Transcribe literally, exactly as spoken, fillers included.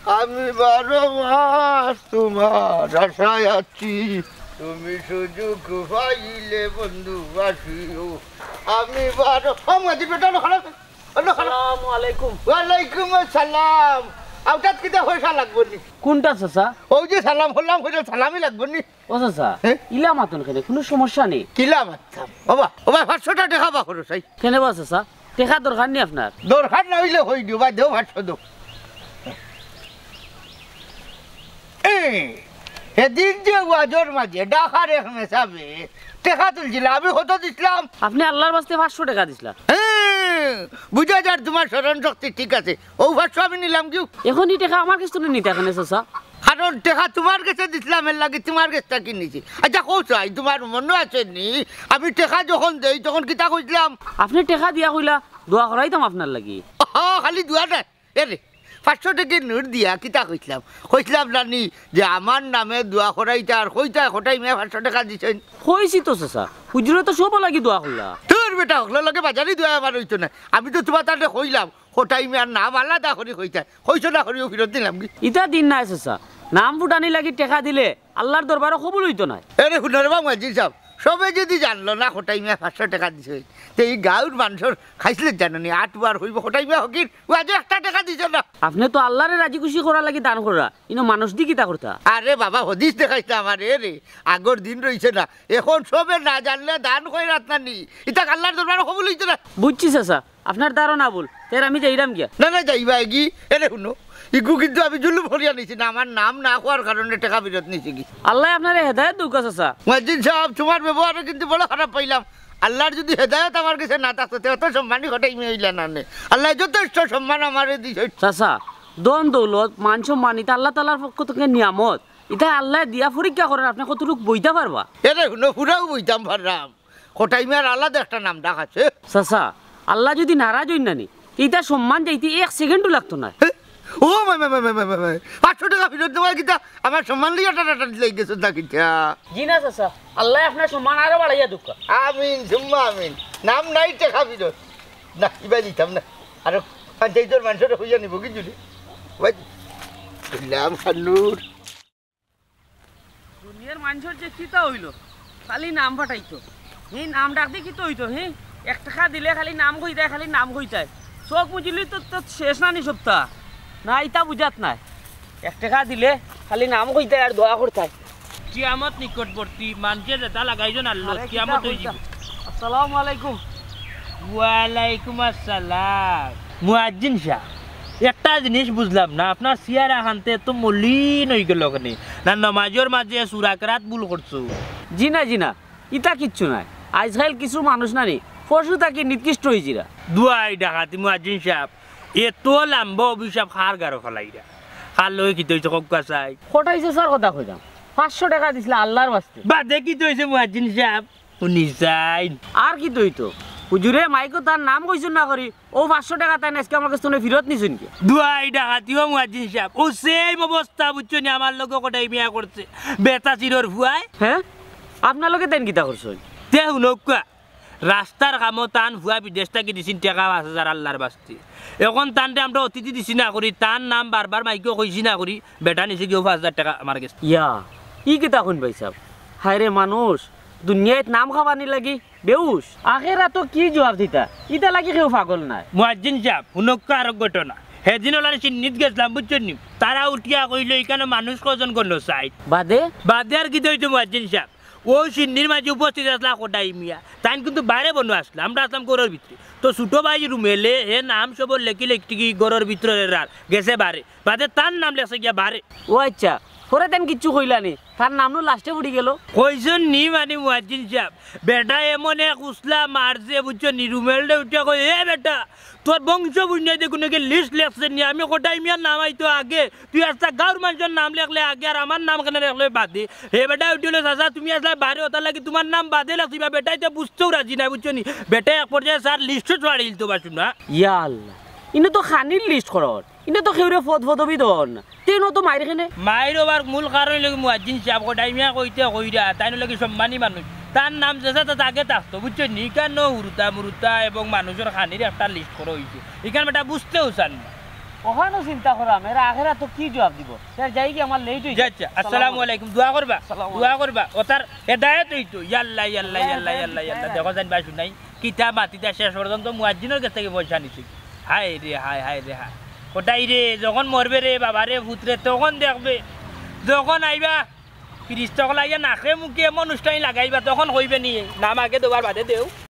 আমি বারো মাস তোমার আশায় আছি, তুমি সুযোগ পাইলে বন্ধু আসিও। আমি বারো, ও মাঝি বেটা, অনো খাড়া, অনো খাড়া। আসসালামু আলাইকুম। ওয়ালাইকুম আসসালাম। আউটাত কিতা পয়সা লাগবো নি? কোনটা চাচা? ওই যে সালাম করলাম, কইলে সালামই লাগবো নি? ও চাচা, হে? ইলা মাতইন কেনে? কুনু সমস্যা নি? কিলা মাততাম? ওবা, ওবা, পাঁচশোটা টেকা বা খরচ অই। কেনে বা চাচা? টেকা দরকার নি আপনার? দরকার না অইলে কই দিও, বা দেও পাঁচশো দেও। এ, হেদিন যে ওয়াজর মাঝে ঢাকার এক মেসাবে টেকা তুলছিলা, আমি কত দিছলাম? আপনে আল্লার ওয়াস্তে পাঁচশো টেকা দিছলা। হে, বুঝা যার তুমার স্মরণ শক্তি ঠিক আছে। অউ পাঁচশো আমি নিলাম কিউ? অখন ই টেকা আমার গেছ থনে নিতা কেনে চাচা? কারণ টেকা তুমার গেছে দিছলাম, এরলাগি তুমার গেছ থাকি নিছি। আচ্ছা, কও চাই, তুমার মনো আছে নি? আমি টেকা যখন দেই, তখন কিতা কইছলাম? আপনে টেকা দিয়া কইলা, দোয়া করাইতাম আপনার লাগি। ও, খালি দোয়া নায়। এরে, পাঁচশো টেকার নোট দিয়া কিতা কইছলাম? কইছলাম না নি যে আমার নামে দোয়া করাইতা আর কইতা কটাই মিয়ায় পাঁচশো টেকা দিছইন? কইছি তো চাচা, হুজুরে তো সবর লাগি দোয়া করলা। তোর বেটা হকলর লগে বাজারি দোয়া আমার অইতো নায়। আমি তো তুমার তারে কইলাম, কটাই মিয়ার নাম আলাদা করি কইতা। কইছো না করিও ফিরত দিলাম কি? ইতা দিন নায় চাচা, নাম ফুটানি লাগি টেকা দিলে আল্লার দরবারো কবুল অইতো নায়। এরে হুনো রে বা মুয়াজ্জিন সাব, সবে যুদি জানলো না কটাই মিয়ায় পাঁচশো টেকা দিছে, তে ই গাউর মানষর খাইছলত জানো নি, আট বার কইবো কটাই মিয়া ফকির, ওয়াজে একটা টেকা দিছে না। আপনে তো আল্লারে রাজি খুশি করার লাগি দান কররা, ইনো মানুষদি কিতা করতা? আরে বাবা, হদিস দেখাইছ না আমারে রে, আগর দিন রইছে না, অখন সবে না জানলে দান খয়রাত না নি, ইতা আল্লার দরবারো কবুল অইতো না। বুঝছি চাচা, আপনার ধারণা ভুল। তে আমি যাইরাম গিয়া। না, না, যাইবা এগি। এরে হুনো, ইগু কিন্তু আমি জুলুম করিয়া নিছি না, আমার নাম না কওয়ার কারণে টেকা ফিরত নিছি গি। আল্লায় আপনারে হেদায়েত দেউক্কা চাচা। মুয়াজ্জিন সাব, তুমার ব্যবহারে কিন্তু বড় খারাপ পাইলাম। আল্লার যুদি হেদায়েত আমার গেছে না থাকতো, তে অত সম্মানী কটাই মিয়া অইলা না নে। আল্লায় যথেষ্ট সম্মান আমারে দিছইন। চাচা, ধন দৌলত, মান সম্মান, ইতা আল্লা তাআলার পক্ষ থাকি নিয়ামত। ইতা আল্লায় দিয়া পরীক্ষা করইন, আপনে কতটুক বইতা পারবা। এরে হুনো, পুরাউ বইতাম পাররাম। কটাই মিয়ার আলাদা একটা নাম ডাক আছে। চাচা, আল্লা যুদি নারাজ অইন না নি, তে ইতা সম্মান যাইতে এক সেকেন্ডও লাগতো নায়। হে? ও মাই, মাই, মাই, পাঁচশো টেকা ফিরত দেওয়া কিতা? আমার সম্মান লইয়া টানাটানি লাগি গেছো না কিতা? জি না চাচা, আল্লায় আপনার সম্মান আরো বাড়াইয়া দেউক্কা। আমিন, সুম্মা আমিন। নাম নাই টেকা ফিরত। না, ইবা দিতাম না। আরো পঞ্চায়েতর মানষরে কইয়া নিবো কি জুড়ি? ভাই, দিলাম খান্নুর। দুনিয়ার মানষর যে কিতা অইলো, খালি নাম ফাটাইতো। হি নাম ডাক দি কিতা অইতো, হি? এক টেকা দিলে খালি নাম কইতায়, খালি নাম কইতায়। চউখ মুজিলে তো, তো শেষ না নি সপ্তাহ? না, ইতা বুঝাত নায়। এক টেকা দিলে খালি নাম কইতায় আর দোয়া করতায়। কিয়ামত নিকটবর্তী, মানষে যেতা লাগাইছইন আল্লত, আরে, কিয়ামত কিতা অইযিবো। কইতা? আসসালামু আলাইকুম। ওয়ালাইকুম আসসালাম। মুয়াজ্জিন সাব, একটা জিনিস বুঝলাম না, আপনার চেহারা খানতে এত মলিন অইগেলো কেনে? না নমাজর মাঝে সুরা কেরাত ভুল করছো? জি না, জি না, ইতা কিচ্ছু নায়। আইজকাইল কিছু মানুষ না নি, পশু থাকি নিকৃষ্ট অইযিরা। দুয়াই ডাকাতি মুয়াজ্জিন সাব, এত লাম্বা অভিশাপ কার গারো ফালাইরা? কার লগে কিতা অইছে কউক্কা চাই? কটাই চাচার কথা কইরাম, পাঁচশো টেকা দিছলা আল্লার ওয়াস্তে। বাদে কিতা অইছে মুয়াজ্জিন সাব? হুনি যাইন। আর কিতা অইতো? হুজুরে মাইকো তান নাম কইছইন না করি, অউ পাঁচশো টেকা তাইন আইজকে আমার গেছ থনে ফিরত নিছইন গি। দুয়াই ডাকাতি ও মুয়াজ্জিন সাব, অউ same অবস্থা বুঝছো নি, আমার লগে কটাই মিয়া করছে। বেটা চিরর ফুয়ায়। হে? আপনার লগে তাইন কিতা করছইন? তে হুনউক্কা, রাস্তার কামো তান ফুয়া বিদেশ থাকি দিছইন টেকা পাঁচ হাজার আল্লার ওয়াস্তে। অখন তানরে আমরা অতিথি দিছি না করি, তান নাম বারবার মাইকো কইছি না করি, বেটা নিছে গিয়া অউ পাঁচ হাজার টেকা আমার গেছ। ইয়া, ই কিতা কইন ভাইসাব? হায়রে মানুষ, দুনিয়াত নাম খাবানি লাগি বেহুশ, আখেরাতো কি জুয়াব দিতা? ইতা লাগি কেউ পাগল নায়। মুয়াজ্জিন সাব, হুনউক্কা আরক ঘটনা। হেদিন অলার শিন্নিত গেছলাম, বুঝছইন নি? তারা উঠিয়া কইলো, "ইখানো মানুষ কয়জন গনো চাইন।" বাদে? বাদে আর কিতা অইতো মুয়াজ্জিন সাব? অউ শিন্নির মাঝে উপস্থিত আছলা কটাই মিয়া। তাইন কিন্তু বাইরে বনো আছলা, আমরা আছলাম ঘরর ভিতরে। তো ছুটো ভাই রুমেলে, হে নাম সবর লেখি লেখি ঘরর ভিতরে রার, গেছে বারে। বাদে তার নাম লেখছে গিয়া বারে। ও আইচ্ছা, পরে তাইন কিচ্ছু কইলা নি? তার নাম নু লাস্টে পড়ি গেলো। কইছইন নি মানি মুয়াজ্জিন সাব, বেটা এমন এক উছলা মারছে, বুঝছো নি? রুমেলরে উঠিয়া কয়, "এ বেটা, তোর বংশ বুঝ নাই দে কুনুগি লিস্ট লেখছে নি, আমি কটাই মিয়ার নাম আইতো আগে, তুই আস্তা গাউর মানষর নাম লেখলে আগে, আর আমার নাম কেনে লেখলে বাদে?" হে বেটা উঠিয়া কইলো, "চাচা, তুমি আছলায় বারে, অতার লাগি তুমার নাম বাদে লেখছি, বা বেটায় ইতা বুঝতেও রাজি নায়, বুঝছো নি?" বেটায় এক পর্যায়ে স্যার লিস্টও ছাড়ি দিতো পারছইন না। ইয়া আল্লাহ, ইনো তো খানির লিস্ট করর। ইনো তো কেউরে পদ পদবি দেওর না। তে ইনো তো মাইর কেনে? মাইর অবার মূল কারণ অইলো গি মুয়াজ্জিন সাব, কটাই মিয়া কইতে কইরা, তাইন অইলো গি সম্মানী মানুষ। তার নাম যেছা তাত আগে থাকতো, বুঝছো নি? ইখানো হুরুতা মুরুতা এবং মানুষর খানির একটা লিস্ট করা অইছে। ইখান বেটা বুঝতেও চার না। অখানও চিন্তা করাম, এরা আখেরাতো কি জুয়াব দিবো? এরা যাইগি, আমার লেইট অইছে। জি আচ্ছা, আসসালামু আলাইকুম। দোয়া করবা, আসসালামু দোয়া আলাইকুম। করবা। অতার হেদায়েত অইতো। ইয়াল্লা, ইয়াল্লা, ইয়াল্লা, ইয়াল্লা, ইয়াল্লা। দেখো জানি বাসু নাই। কিতা মাতিতা শেষ পর্যন্ত মুয়াজ্জিনর গেছ থাকি পয়সা নিছে। হায় রে হায়, হায় রে হায়। ওটাই রে, যখন মরবে রে বাবা রে, পুতরে, তখন দেখবে। যখন আইবা, ফিরিস্তা অকল আইয়া নাকে মুখে এমন উষ্টানি লাগাইবা, তখন কইবে নি, "নাম আগে দেও আর বাদে দেও।"